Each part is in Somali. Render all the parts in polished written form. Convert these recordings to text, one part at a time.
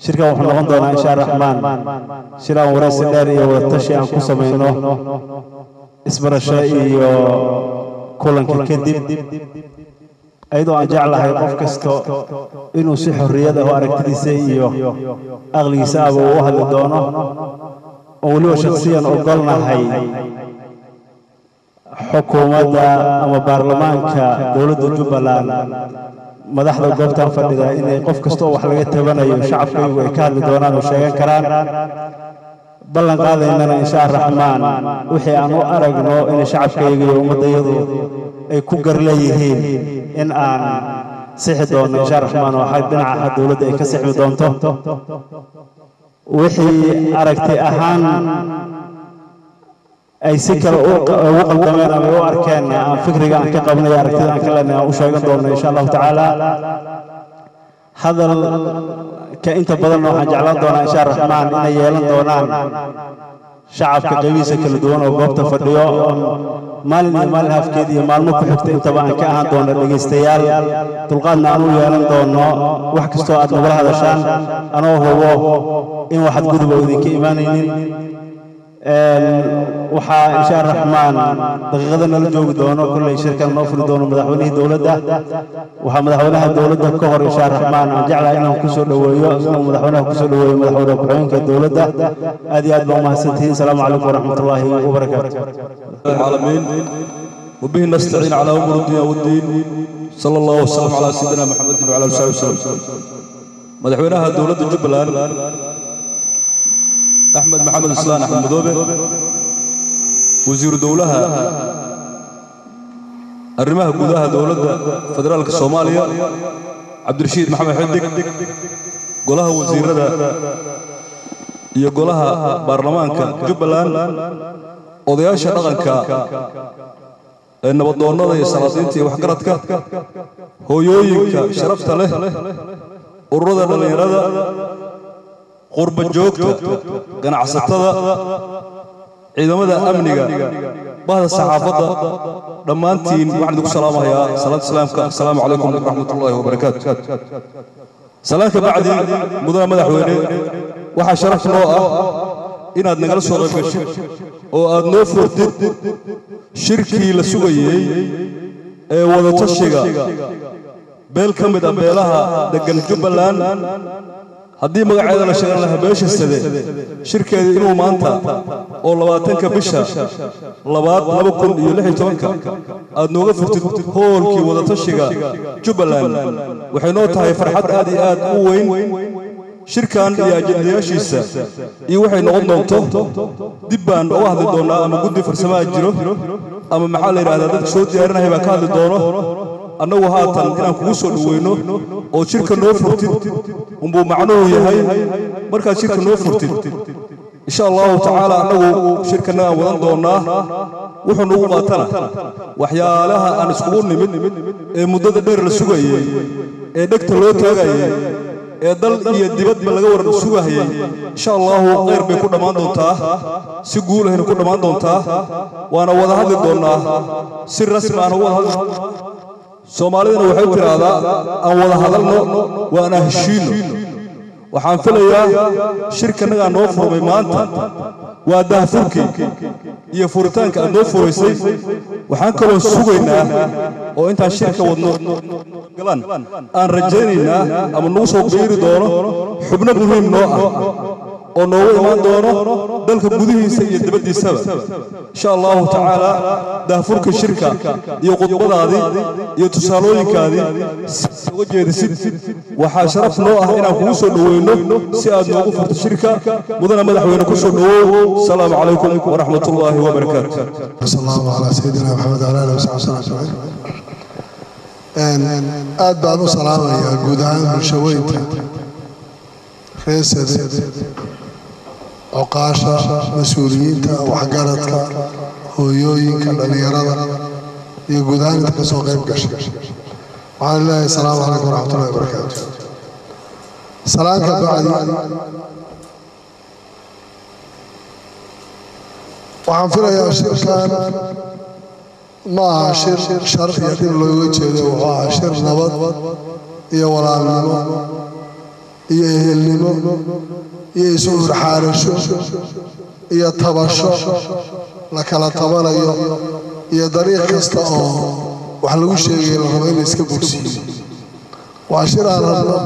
Shirkan wuxuu noqon doonaa, insha Raxmaan, shir aan waraysi dheer iyo wadatashi aan ku samayno, isbarasho iyo kulanka kadib, ayadoo aan jeclahay qof kasto inuu si xorriyad ah oo aragtidiisa iyo aqligiisa aba uu u hadli doono, oo weliba shakhsiyan ogolnahay xukuumadda ama baarlamaanka dowladda Jubbaland, madaxda goobtan fadhida, inay qof kasta oo wax laga tabanayo shacabkaygu ay ka hadli doonaan oo sheegan karaan. Ballan qaadaynana, insha Araxmaan, wixii aan u aragno inay shacabkayga iyo ummaddayadu ay ku gar leeyihiin in aan sixi doono, insha Raxmaan, oo xag dhinaca dowladda ay ka sixmi doonto. Wixii aragti ahaan ay si kale ugu qaldameen ama u arkeen, aan fikriga aan ka qabnay, aragtida aan ka leenahay aan u sheegan doono, insha Allahu tacaala. Hadalka inta badanna waxaan jeclaan doonaa, insha Raxmaan, inay yeelan doonaan shacabka qaybihiisa kala duwan oo goobta fadhiyo, maalin iyo maalin hafkeed iyo maalmo ku xigta intaba aan ka ahaan doono dhegaystayaal, dulqaadna aan u yeelan doono wax kastoo aad nagula hadashaan, anoo hubo in waxaad guduba idinka imaanaynin. Waxaa, insha Raxmaan, daqiiqada nala joogi doono, kolley shirkan noo furi doono madaxweynihii dowladda. Waxaa madaxweynaha dowladda ka hor, insha Raxmaan, aan jeclahay inaan kusoo dhoweeyo, inuu madaxweynaha kusoo dhoweeyo madaxweyne ku-xigeenka dowladda. Aad iyo aad baa umahadsantihiin. Asalaamu calaykum waraxmatullaahi wabarakaatu. العالمين، وبه نستعين على أمور الدنيا والدين، صلى الله وسلم على سيدنا محمد وعلى آله وصحبه وسلم. مدحوينها دولة جبلان أحمد محمد إسلام أحمد مدوبة، وزير دولها arrimaha gudaha dowladda federaalka Soomaaliya Cabdirashiid Maxamed Xidig, golaha wasiirada iyo golaha baarlamaanka Jubbaland, odayaasha dhaqanka ee nabadoonnada iyo salaadiinta iyo waxgaradka, hooyooyinka sharafta leh, ururada dhallinyarada, qurba joogta, ganacsatada, ciidamada amniga, bahda saxaafadda, dhammaantiin waxaan idinku salaamayaa salaada islaamka: assalaamu calaykum waraxmatullaahi wabarakaatu. Salaan ka bacdi, mudane madaxweyne, waxaa sharaf noo ah inaad nagala soo qayb gashid oo aad noo furtid shirkii la sugayey ee wadatashiga beel ka mid ah beelaha deggan Jubbaland, haddii magaceeda la sheegan lahaa beesha Sade, shirkeedii inuu maanta oo 20-ka bisha labaad 2016-ka aad nooga furtid hoolkii wadatashiga Jubbaland. Waxay noo tahay farxad aad iyo aad u weyn. Shirkan iyo ajendayaashiisa iyo waxay noqon doonto dib baan uga hadli doonnaa, ama guddi farsamaha jiro ama maxaa la yidhahdaa dadka soo diyaarinaya baan ka hadli doono. Annagu haatan inaan kugu soo dhoweyno oo shirka noo furtid unbuu macnuhu yahay. Markaad shirka noo furtid, insha Allahu tacaala, annagu shirkana aan wadan doonnaa, wuxuu nagu qaatana waxyaalaha aan iskugu nimid ee muddada dheer la sugayey, ee dhegta loo taagayey, ee dal iyo dibadba laga war sugahayey, insha Allahu khayr bay ku dhammaan doontaa, si guulahayna ku dhammaan doontaa. Waana wada hadli doonnaa, si rasmi aan uga wada hadli. Soomaalidana waxay tidhaahdaa aan wada hadalno waana heshiino. Waxaan filayaa shirkanagaa noo furmay maanta waa daahfurkii iyo furitaanka aad noo furaysay. Waxaan kaloo sugaynaa oo intaan shirka wadno galaan aan rajaynaynaa ama nagu soo biiri doono xubno muhiim noo ah oo noogu imaan doono dalka gudihiisa iyo dibaddiisaba, insha Allahu tacaala. Daahfurka shirka iyo khudbadaadii iyo tusaalooyinkaadii si uga jeedisid, waxaa sharaf noo ah inaan kugu soo dhoweyno si aad noogu furto shirka. Mudane madaxweyne, ku soo dhowow. Asalaamu calaykum waraxmat ullaahi wabarakaatu. صلى الله على سيدنا محمد وعلى آله وصحبه وسلم أجمعين. Aad baan u salaamayaa guud ahaan bulshaweynta reer Sade, cuqaasha, mas-uuliyiinta, waxgaradka, hooyooyinka, dhallinyarada iyo guud ahaan inta ka soo qayb gashay. Waxaan leeyahay asalaamu calaykum waraxmatullahi wabarakaatu. Salaanka bacdi, waxaan filayaa shirkan ma aha shir shar iyo dhib looga jeedo, wuxuu ahaa shir nabad iyo walaalnimo Iyo ehelnimo iyo isu urxaarasho iyo tabasho la kala tabanayo iyo dariiq kasta oo wax lagu sheegay la rabo in la iska bogsiiyo. Waa shir aan rabno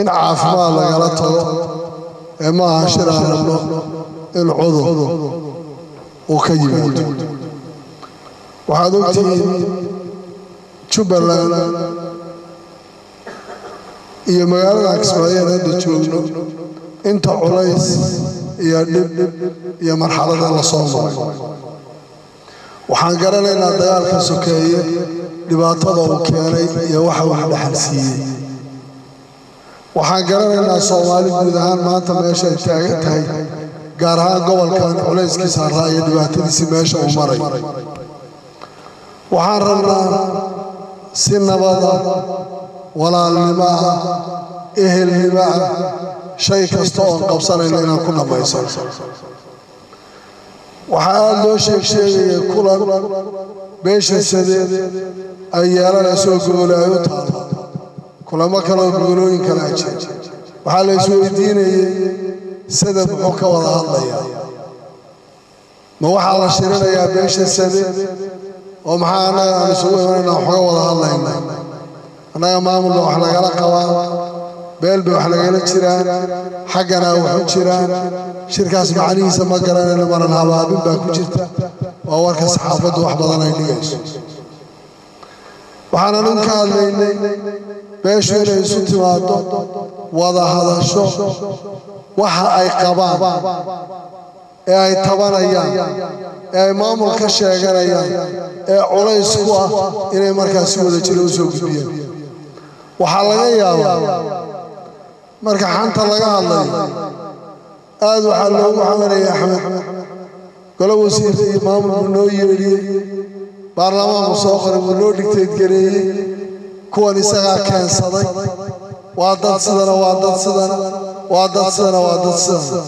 in caafimaad lagala tago ee ma aha shir aan rabno in cudur uu ka yimaado. Waxaad ogtihiin Jubbaland iyo magaalada Kismaayo aan hadda joogno inta culays iyo dhib iyo marxalada la soo maray. Waxaan garanaynaa dagaalka sokeeye dhibaatada uu keenay iyo waxa uu dhaxal siiyey. Waxaan garanaynaa Soomaali guud ahaan maanta meesha ay taagan tahay, gaar ahaan gobolkan culayskiisa haraa iyo dhibaatadiisii meesha uu maray. Waxaan rabnaa si nabada, walaalnimo ah, ehelnimo ah, shay kasta oon qabsanayno inaan ku dhammaysano. Waxaa aada loo sheeg sheegaya kulan beesha Sade ay yeelanayso gogole ay u taalo, kulamo kaleoo gogolooyin kale a jira. Waxaa la isweydiinayey Sade muxuu ka wada hadlayaa? Ma waxaa la shirinayaa beesha Sade oo maxaa annaga aan isugu imanayna wax uga wada hadlaynaa? Annaga maamulba wax lagala qabaa, beel bay wax lagala jiraan, xagganaa waxu jiraan. Shirkaas macnihiisa ma garanayno, maran habaabin baa ku jirta. Waa warka saxaafaddu wax badan ay dhigayso. Waxaan anugu ka hadlaynay beeshu inay isu timaado, wada hadasho, waxa ay qabaan ee ay tabanayaan ee ay maamul ka sheeganayaan ee culays ku ah inay markaas si wada jira u soo gudbiyaan. Waxaa laga yaabaa marka xanta laga hadlayo aad waxaa loogu xamanaya Axmed golo wasiirta iyo maamul buu noo yeedhiyey, baarlamaanku soo qoray, buu noo dhigtaydgareeyey, kuwan isagaa keensaday, waa dad sidana, waa dad sidana, waa dad sidana, waa dad sidana.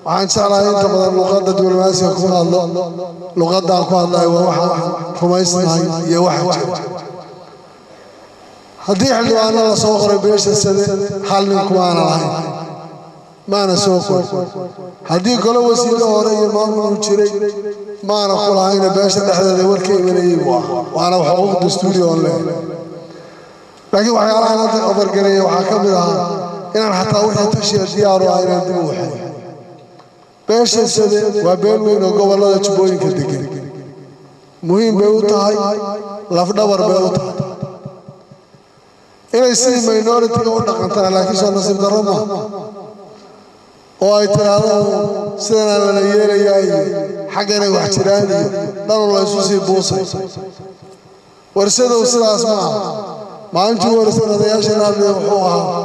Waxaan jeclahay inta badan luqadda diblomaasiga kuma hadlo, luqaddaan ku hadlayo waa waxaan rumaysnahay iyo waxa jira. Haddii xildhibaano la soo qoray beesha Sade, hal nin kumaana lahayn, maana soo qorin. Haddii golo wasiirro hore iyo maamul uu jiray, maana ku lahayna, beesha dhexdeeda warka imanayay buu ahaa, waana xuquuq dastuuri oon leeyahay. Laakiin waxyaalahan hadda obargareeya waxaa ka mid ahaa inaan xataa wixii tashiya diyaaru ah inaan dib u waxeeyo. Beesha Sade waa beel weyn oo gobollada Jubbooyinka degan, muhiim bay u tahay, lafdhabar bay u tahay inay sidii minority-ga u dhaqantana. Laakiin soo nasiib darro maaha oo ay tidhaahdo sidanaa lala yeelayaa iyo xagganay wax jiraan iyo dhanu la isu sii buusay. Warsadow sidaas ma aha. Maalintii ugu horreysan odayaasha hadlaya wuxuu ahaa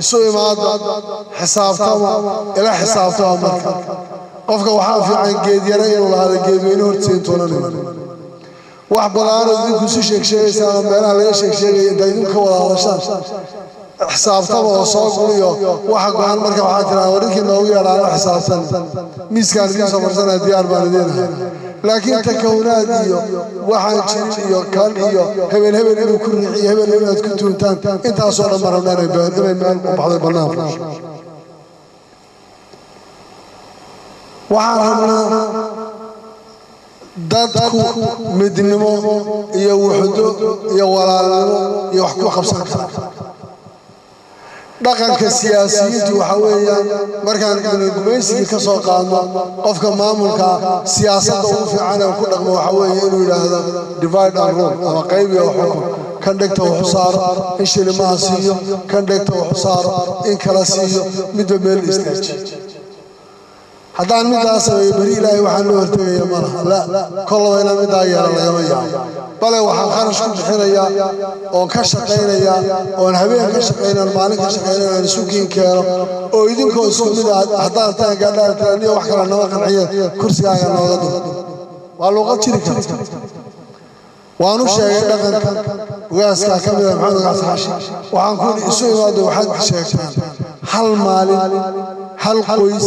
isu imaada, xisaabtama, ila xisaabtama. Marka qofka waxaa fiican geedyare inuu lahaado geedweyne hortiisa intuuna niman. Wax badaanoo idinku isu sheeg sheegaysaan oo meelaha laga sheeg sheegaya intaa idinku ka wada hadashaan, xisaabtama oo soo guriyo waxa go-an. Marka waxaa tiraa war ninkii noogu yeedhaan la xisaabtan, miiskaan idiin soo farsanaya, diyaar baan idiin ahay. Laakiin takawunaad iyo waxaan jirin iyo kan iyo hebel hebel inuu ku riiciyo, hebel hebel inaad ku tuuntaan, intaasoo dhan baan rabnaa inay meel u baxday bannaan fuusho. Waxaan rabnaa dadku midnimo iyo wuxdo iyo walaalnimo iyo wax ku qabsan kara. Dhaqanka siyaasiyiintu waxaa weeyaan markaan gumaysigii ka soo qaadno, qofka maamulka siyaasadda ugu fiican ee ku dhaqmo waxaa weeye inuu yidhaahdo divide and rule ama qaybiga xukun. Kan dhegta waxu saaro in shilimaha siiyo, kan dhegta waxu saaro in kala siiyo, midba meel istaajiyo. Haddaan middaa sameeyo beri Ilaahay waxaan loo hortegaya ma laha. La kollaba inaan middaa yeelo lagama yaabo, bale waxaan kharash ku bixinayaa oon ka shaqaynayaa oon habeen ka shaqaynaan maalin ka shaqaynaya aan isu kiin keeno oo idinkoo isku mid ah. Haddaan taan gaadhaan tiraniyo wax kale nama qanciye, kursigaaga nooga dul waa luuqad jiri karta. Waan u sheegay dhaqanka ugaaskaa ka mida Maxamed Ugaas Xashi, waxaan ku idhi isu imaado, waxaad sheegtaan hal maalin, hal qoys,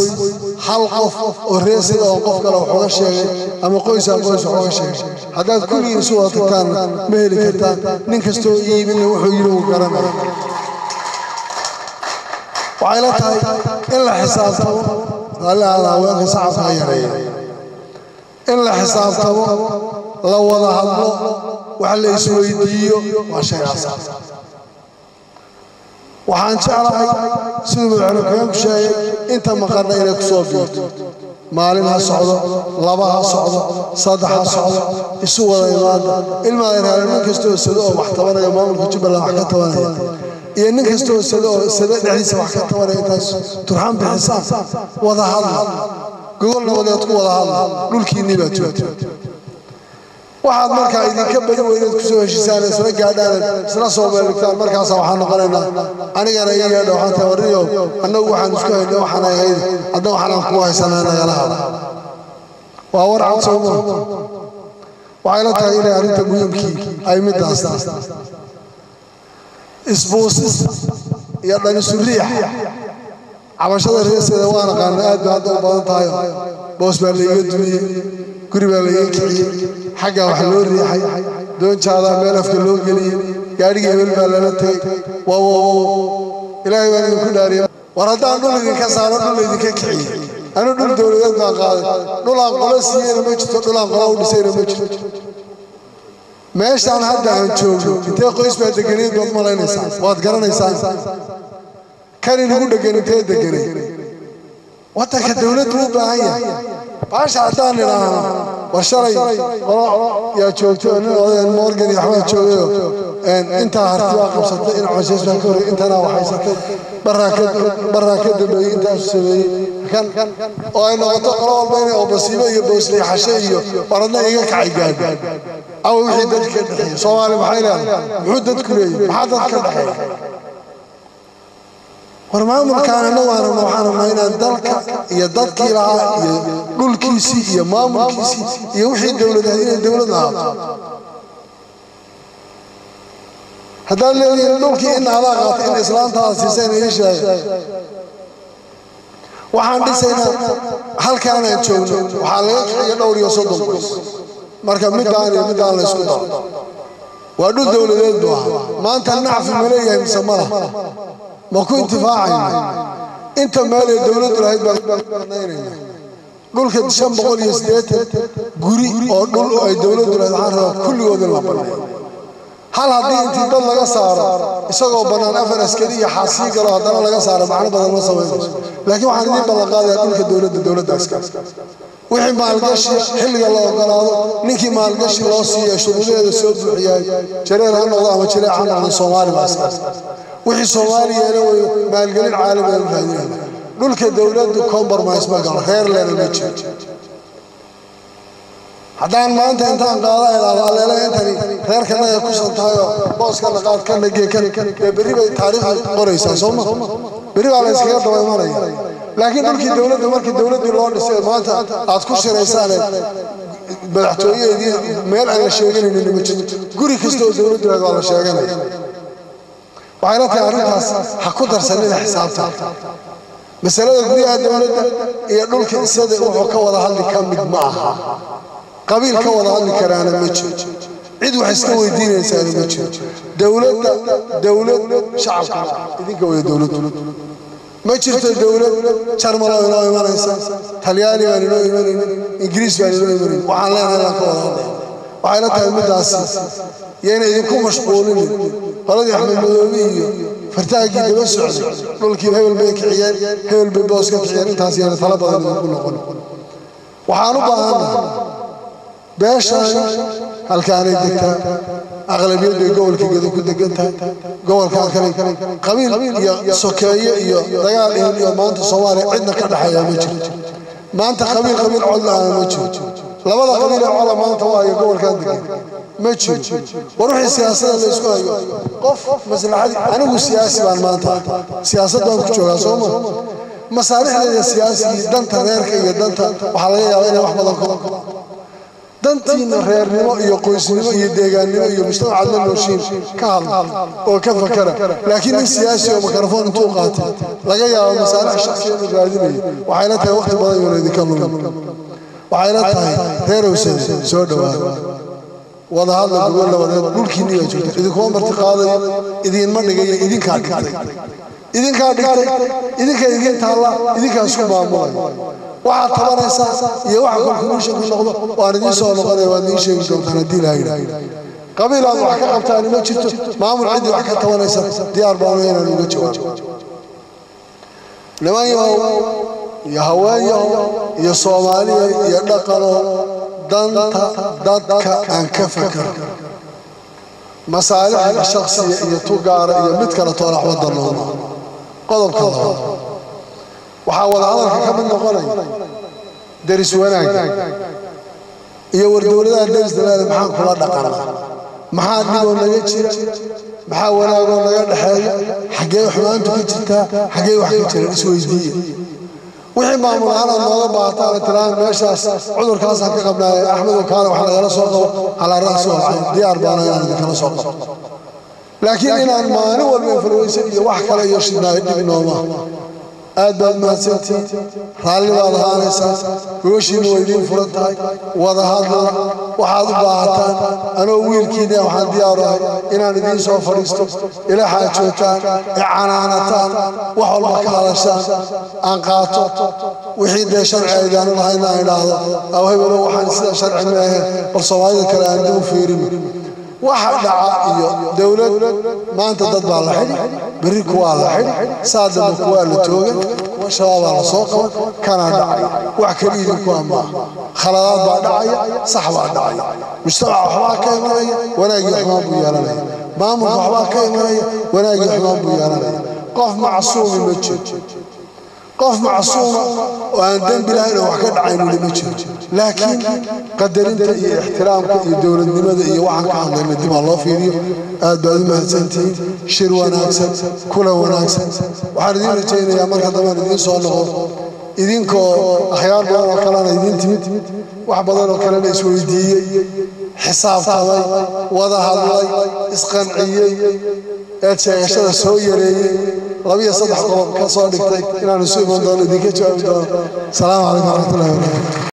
hal qof oo reer sida oo qof kale wax uga sheegay ama qoysaa qoys wax uga sheegay. Haddaad kulligii isu wada tagtaanna ma heli kartaan. Nin kastoo iibinna wuxuu yidhi uu garanaya. Waxay la tahay in la xisaabtamo, raalli alla haweenka sacabka ha yareeya, in la xisaabtamo, la wada hadlo, wax la isweydiiyo waa shay asaas. Waxaan jeclahay siduu madaxweyne ku-xigeenku sheegay inta maqanna inay ku soo biirto. Maalin ha socdo, laba ha socdo, saddex ha socdo, isu wada imaada ilmaada. Nin kasta oo sado oo wax tabanaya maamulka Jubbaland wax ka tabanaya iyo nin kasta oo sado oo sado dhexdiisa wax ka tabanaya, intaas turxaan bixisaan, wada hadla, gogol nabadeed ku wada hadla. Dhulkiinnii baa joogta. Waxaad markaa idinka badi weyneed kusoo heshiisaan, isla gaadhaan, isla soo meeligtaan, markaasa waxaan noqonaynaa anigana ii yeedha. Waxaan tahay warriyow, annagu waxaan isku haynay waxaan ahayd, hadda waxaanaan kugu haysanaa nagala hada. Waa war cad, sooma? Waxay la tahay inay arrinta muhiimkii ay middaas tahay. Isbuusis iyo dhanisu riix cabashada reeseeda waan aqaana, aad bay hadda u badan tahay. Boos baa laiga dumiyey, guri baa laiga kiciyey, xaggaa wax loo riixay, doonjaadaa meel afka loo geliyey, gaadhigii hebel baa lala tegey. Wow, Ilaahay baan idinku dhaariyey, war haddaan dhul idinka saaro, dhul idinka kiciyey, anu dhul dowladeed baan qaaday, dhulaan qolo siiyeyna ma jirto, dhulaan qolo u dhisayna ma jirto. Meeshaan hadda aan joogno intee qoys baa deganeyd baad malaynaysaa? Waad garanaysaan. Kan inagu dhegan intee deganay? Waddanka dowladdu u baahan yahay. Baasha haddaan idhaahno war shalay qolo yaa joogtay oo nin oday Morgan iyo waxbaa joogayoo intaa harti baa qabsatay, in coshays baa ka horrey, intanaa waxhaysatay, barraa ka dambeeyey, intaasu sameeyey kan, oo ay noqoto qolo walba inay obasiibo iyo boosleexasho iyo waradna iga kacay gaadho. Awa wixii dadka ka dhexeeya? Soomaali maxay leedahay? Muxuu dadku leeyahay? Maxaa dad ka dhexeeya? War maamulkaan annagu aan rabno, waxaan rabnaa inaan dalka iyo dadkii lahaa iyo dhulkiisii iyo maamulkiisii iyo wixii dowlad ahayd inay dowlad lahaato. Haddaad leedihiin dhulkii in adaa qaatay, in islaantaada siisayna ii sheegay. Waxaan dhisaynaa halkaanaan joogno waxaa laga kiciya dhowr iyo 30 qoys. Marka middaan iyo middaan la ysku daro waa dhul dowladeed buu ahaa. Maanta nacfi ma leeyahay mise ma laha? Ma ku intifaacayna? Inta meelee dowladdu lahayd baan banaynayna. Dhulka 580 guri oo dhul ay dowladdu lahayd waxaan rabaa kulligood in la banneeyo. Hal haddii intii dad laga saaro isagoo bannaan afar askari iyo xaasii galo haddana laga saaro, macno badan ma samaynayso. Laakiin waxaan idiin ballanqaadayaa dhulka dowladda, dowladda askari. Wixii maalgashi xilliga la ogolaado, ninkii maalgashi loo siiya shuruudaheeda soo buuxiyaay, jareer ha noqdo ama jileec ha noqdo, Soomaali baa iskale. Wixii Soomaali yeelan weyo maalgelin caalami aan raadinayna. Dhulka dowladdu compromise ma galo, reer lena ma jiro. Haddaan maanta intaan qaada idhaahdo alleele intani reerkanaga kusan tahay oo booskana qaad kana gee kan, dee berri bay taariikhdu qoraysaa, soo ma? Berri baa la yskaga daba imanaya. Laakiin dhulkii dowladda markii dowladdii loo dhisay, maanta aad ku shiraysaane madaxtooyaheedii, meel aan la sheeganaynin ma jirto. Guri kasta oo dowladdu lahayd waa la sheeganaya. Waxay la tahay arrintaas ha ku darsanina xisaabta. Masalada guryaha dowladda iyo dhulka isada wuxuu ka wada hadli ka mid ma aha. Qabiil ka wada hadli karaana ma jiro, cid wax iska weydiinaysaana ma jiro. Dowladda dowlad shacabka idinka waya. Dowladdu ma jirto dowlad Jarmaloo inoo imanaysa, Talyaani baan inoo imanaynin, Ingiriis baan inoo imanaynin. Waxaan leenahay inaan ka wada hadlaya. Waxay la tahay middaasi yayna idinku mashquulinin qoladii Axmed Madoobe iyo fartaagii daba socday, dhulkii hebel bay kiciyeen, hebel bay boos ka kiciyeen. Intaas yayna tala badan idinku noqon. Waxaan u baahannahay beeshaani halkaanay degtaa, aqlabiyad bay gobolka Gedo ku degan tahay. Gobolkan kale qabiil iyo sokeeye iyo dagaal ehel iyo maanta Soomaaliya cidna ka dhexeeyaa ma jirto. Maanta qabiil qabiil cod la-aana ma jiro. Labada qabiil ee cola maanta waa hayo gobolkan degan ma jiro. War wixii siyaasada la isku hayo, qof maslaxadii, anigu siyaasi baan maanta, siyaasad baan ku joogaa, soo ma? Masaalixdeeda siyaasigii, danta reerka iyo danta waxaa laga yaabaa inay wax badan ku dantiina reernimo iyo qoysnimo iyo deegaannimo iyo mujtamacaad la nooshiin ka hadla oo ka fakara. Laakiin nin siyaasi oo mikrafoon intuu qaatay laga yaabo masaalix shaksiya inuu raadinayo, waxay la tahay waqti badan yuuna idinka lumin. Waxay la tahay reer Owsade, soo dhowaada, wada hadla, gogol nabadeed. Dhulkiinni baa joogta, idinkuma marti qaadayo, idiinma dhigayo, idinkaa dhigtay. Idinkaa dhigtay, idinka idiin taalla, idinkaa isku maamulaya. Waxaad tabanaysaa iyo waxa conclusion ku noqdo waan idiin soo noqonaya, waad idiin sheegi doontaan haddii ilaahay yidhaahdo. Qabiil aad wax ka qabtaani ma jirto, maamul ciddii wax ka tabanaysa diyaar baanu inaan uga jawaabo. Niman yahow iyo haween yahow iyo Soomaaliya iyo dhaqanow, danta dadka aan ka fakaro, masaalixda shakhsiya iyo tugaara iyo mid kale toona waxba danooma. Qodobka labaad, waxaa wada hadalka ka mid noqonaya deris wanaagga iyo war dowladaha deris dalaada maxaan kula dhaqanaa, maxaa dhiboo naga jira, maxaa wanaagoo naga dhexeeya, xaggee xumaantu ka jirtaa, xaggee wax ka jiraan, isweydiiya. Wixii maamul ahaan aad nooga baahataan tiraan meeshaas cudurkaasaan ka qabnaaye Axmedow kaale wax nagala soo qabo, calaa ra'si walcayn, diyaar baana inaan idinkala soo qabo. Laakiin inaan maalin walba influensa iyo wax kale iyo shidnaayo dhib nooma. Aad baad mahadsantihiin, raalli baad ahaanaysaa, gogoshiinna waa idiin furan tahay, wada hadla waxaad u baahataan. Anoo wiilkiinna waxaan diyaar ahay inaan idiin soo fadhiisto, ila xaajootaan, icanaanataan, wax walba ka hadashaan, aan qaato wixii dee sharci aydaanu lahayna aan idhaahdo aw hebelow waxaan sida sharci ma aheen, bal Soomaalida kale aan dib u fiirin waxa dhaca. Iyo dowlad maanta dad baa la xidhi, berri kuwaa la xidhi, saa dambe kuwaa la toogan, kuwa shabaabaa la soo qaban, kanaa dhacay. Wax keli idinku maaha, khaladaad baa dhacaya, sax baa dhacaya, mujtamaca waxbaa ka imanaya, wanaagii xumaan buu yeelanaya, maamulka waxbaa ka imanaya, wanaagii xumaan buu yeelanaya. Qof macsuumi ma jiro, qof macsuuma oo aan dembi lahayn oo wax ka dhacaynuni ma jiro. Laakiin qadarinta iyo ixtiraamka iyo dowladnimada iyo waxaan ka hadlayna dib ha loo fiiriyo. Aad baad u mahadsantihiin, shir wanaagsan, kulan wanaagsan waxaan idiin rajaynayaa. Marka dambean idiin soo noqdo idinkoo akhyaar badan oo kalena idiin timid, wax badan oo kalena isweydiiyey, xisaabtamay, wada hadlay, isqanciyey, eed sheegashada soo yareeyey, 2 iyo 3 qodob ka soo dhigtay, inaan isu iman doono, idinka jawaabi doono. Asalaamu calaykum waraxmatullahi wabarakatu.